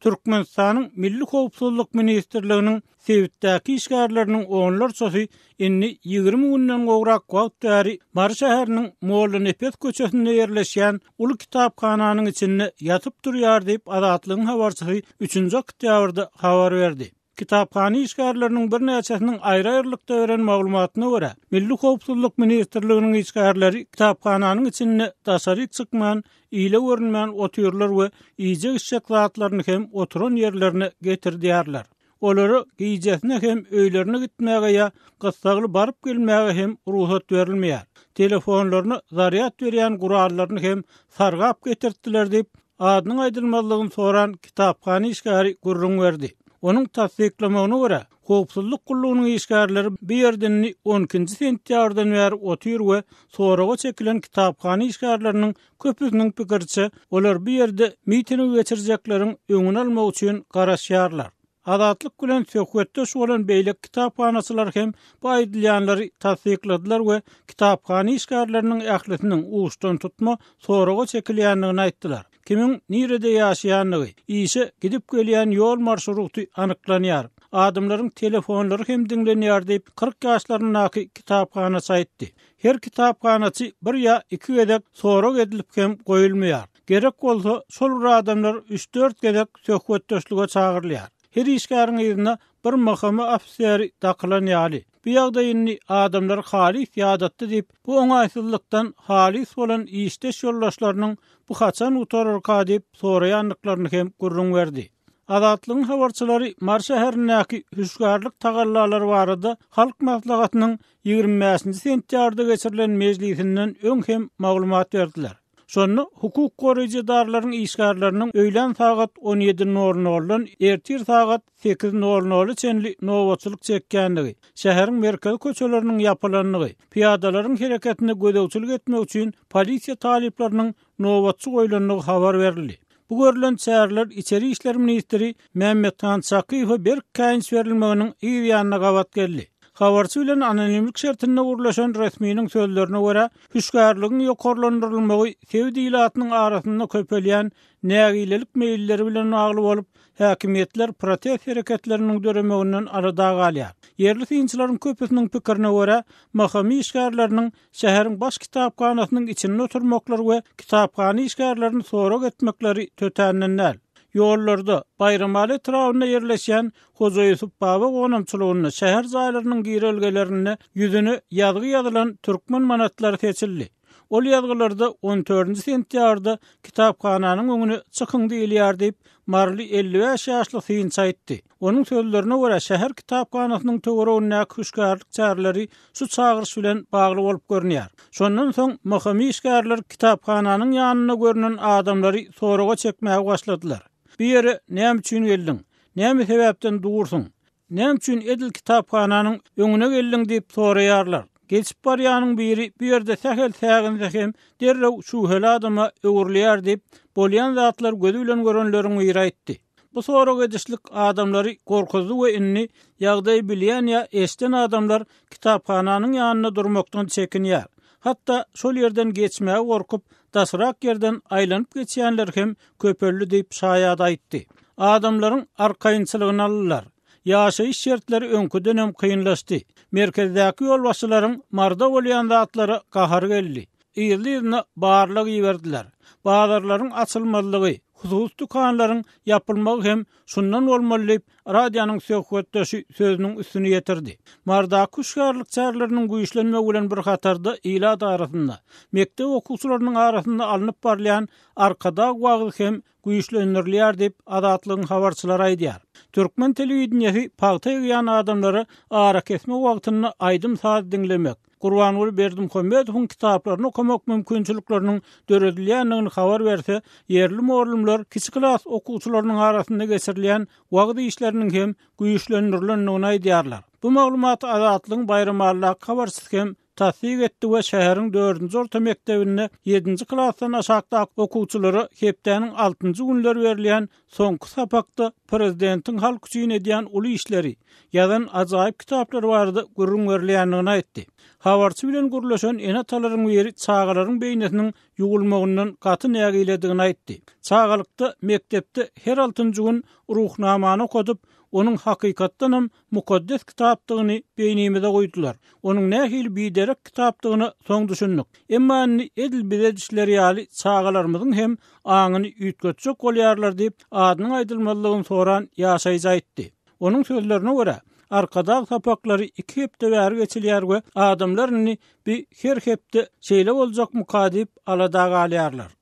Türkmenistanyň Milli howpsuzlyk ministrliginiň sebitdäki işgärleriniň onlarçasy indi 20 günden gowrak wagt bäri Mary şäheriniň Mollanepes köçesinde ýerleşýän uly kitaphananyň içinde ýatyp durýar diýip, Azatlygyň habarçysy üçünji oktýabrda habar berdi. Kitaphana işgärleriniň birnäçesiniň aýry-aýrylykda beren maglumatyna görä, Milli howpsuzlyk ministrliginiň işgärleri kitaphananyň içinde daşaryk çykman, ile görünmän otyrlar we iýjek-içjek zatlaryny hem oturan ýerlerine getirdýärler. Olara gijesine hem öýlerine gitmäge ýa gyssagly baryp gelmäge hem rugsat berilmeýär. Telefonlaryna zarýad berýän gurallaryny hem sargap getirtdiler diýip, Adynyň aýdylmazlygyny soran kitaphana işgäri gürrüň berdi. Onuň tassyklamagyna görä, howpsuzlyk gullugynyň işgärleri bu ýerde indi on ikinji sentýabrdan bäri otyr we soraga çekilen kitaphana işgärleriniň köpüsiniň pikiriçe, olar bu ýerde miting geçirjekleriň öňüni almak üçin garaşýarlar. Azatlyk bilen söhbetdeş bolan beýleki kitaphanaçylar hem bu aýdylýanlary tassykladylar we kitaphana işgärleriniň ählisiniň uçdantutma soraga çekilýändigini aýtdylar. Kimiň nirede ýaşaýandygy, işe gidip-gelýän ýol marşruty anyklanýar. Adamlaryň telefonlary hem diňlenýär diýip, 40 ýaşlaryndaky kitaphanaçy aýtdy. Her kitaphanaçy bir ýa iki gezek sorag edilip hem goýulmaýar. Gerek bolsa, şol bir adamlar üç-dört gezek söhbetdeşlige çagyrylýar. Her işgäriň yzyna bir MHM ofiseri dakylan ýaly. Bu ýagdaý indi adamlary halys ýadatdy diýip, bu oňaýsyzlykdan halys bolan işdeş ýoldaşlarynyň bu haçan gutararka diýip soraýandyklaryny hem gürrüň berdi. Azatlygyň habarçylary Mary şäherindäki hüşgärlik tagallalary barada Halk Maslahatynyň 25-nji sentýabrda geçirilen mejlisinden öň hem maglumat berdiler. Şonda hukuk goraýjy edaralaryň işgärleriniň öýlän sagat on ýedi nol noldan ertir sagat sekiz nol nola çenli nobatçylyk çekýändigi, şäheriň merkezi köçeleriniň ýapylandygy, pyýadalaryň hereketine gözegçilik etmek üçin polisiýa talyplarynyň nobatçy goýlandygy habar berildi. Bu görlen çäreler içeri işler ministri Mämmethan Çakyýewe berk käýinç berilmeginiň yz ýanyna gabat geldi. Habarçy bilen anonimlik şertinde gürleşen resminiň sözlerine görä, hüşgärligiň ýokarlandyrylmagy sebit ilatynyň arasynda köpelýän nägilelik meýilleri bilen bagly bolup, häkimiýetler protest hereketleriniň döremeginden alada galýar. Ýerli synçylaryň köpüsiniň pikirine görä, MHM işgärleriniň şäheriň baş kitaphanasynyň içinde oturmaklary we kitaphana işgärlerini sorag etmekleri tötänden däl. Ýollarda, Baýramaly etrabynda ýerleşýän Hoja Ýusup baba gonamçylygynda şäher jaýlarynyň girelgelerinde ýüzüne ýazgy ýazylan türkmen manatlary seçildi. Ol ýazgylarda on dördünji sentýabrda kitaphananyň öňüne çykyň diýilýär diýip, maryly 55 ýaşly synçy aýtdy. Onuň sözlerine görä, şäher kitaphanasynyň töweregindäki hüşgärlik çäreleri şu çagyryş bilen bagly bolup görünýär. Şondan soň MHM işgärler kitaphananyň ýanynda görnen adamlary soraga çekmäge başladylar. Bu ýere näme üçin geldiň? Näme sebäpden dursuň? Näme üçin edil kitaphananyň öňüne geldiň diýip soraýarlar. Geçip barýanyň biri bu ýerde sähel säginse hem derrew şübheli adama öwrülýär diýip, bolýan zatlary gözi bilen görenleriň biri aýtdy. Bu sorag edişlik adamlary gorkuzdy we indi ýagdaýy bilýän ýa eşiden adamlar kitaphananyň ýanynda durmakdan çekinýär. Hatda şol ýerden geçmäge gorkup, daşrak ýerden aýlanyp geçýänler hem köpeldi diýip, şaýat aýtdy. Adamlaryň arkaýynçylygyny aldylar. Ýaşaýyş şertleri öňküdenem kynlaşdy. Merkezdäki ýolbaşçylaryň Maryda bolýan zatlara gahary geldi. Yzly-yzyna barlag iberdiler. Bazarlaryň açylmazlygy, hususy dükanlaryň ýapylmagy hem şundan bolmaly diýip, radionyň söhbetdeşi sözüniň üstüni ýetirdi. Marydaky hüşgärlik çäreleriniň güýçlenmegi bilen bir hatarda ilat arasynda, mekdep okuwçylarynyň arasynda alnyp barylýan Arkadag wagzy hem güýçlendirilýär diýip, Azatlygyň habarçylary aýdýar. Türkmen telewideniýesi pagta ýygýan adamlara arakesme wagtynda aýdym-saz diňlemek, Gurbanguly Berdimuhamedowyň kitaplaryny okamak mümkinçilikleriniň döredilýändigini habar berse, ýerli mugallymlar kiçi klas okuwçylarynyň arasynda geçirilýän wagyz işleriniň hem güýçlendirilendigini aýdýarlar. Bu maglumaty Azatlygyň Baýramalydaky habarçysy hem tassyk etdi we şäheriň dördünji orta mekdebinde ýedinji klasdan aşakdaky okuwçylara hepdäniň altynjy günleri berilýän soňky sapakda prezidentiň halk üçin edýän uly işleri, ýazan ajaýyp kitaplary barada gürrüň berilýändigini aýtdy. Habarçy bilen gürleşen ene-atalaryň biri çagalaryň beýnisiniň. ýuwulmagyndan gaty nägiledigini aýtdy. Çagalykda mekdepde her altynjy gün Ruhnamany okadyp, onuň hakykatdanam mukaddes kitapdygyny beýnimize guýdular. Onuň nähili biderek kitapdygyna soň düşündik. Emma indi edil bize edişleri ýaly çagalarymyzyň hem aňyny üýtgetjek bolýarlar diýip, adynyň aýdylmazlygyny soran ýaşaýjy aýtdy. Onuň sözlerine görä, Arkadag sapaklary iki hepde bäri geçilýär we adamlar indi bi her hepde şeýle boljakmyka diýip alada galýarlar.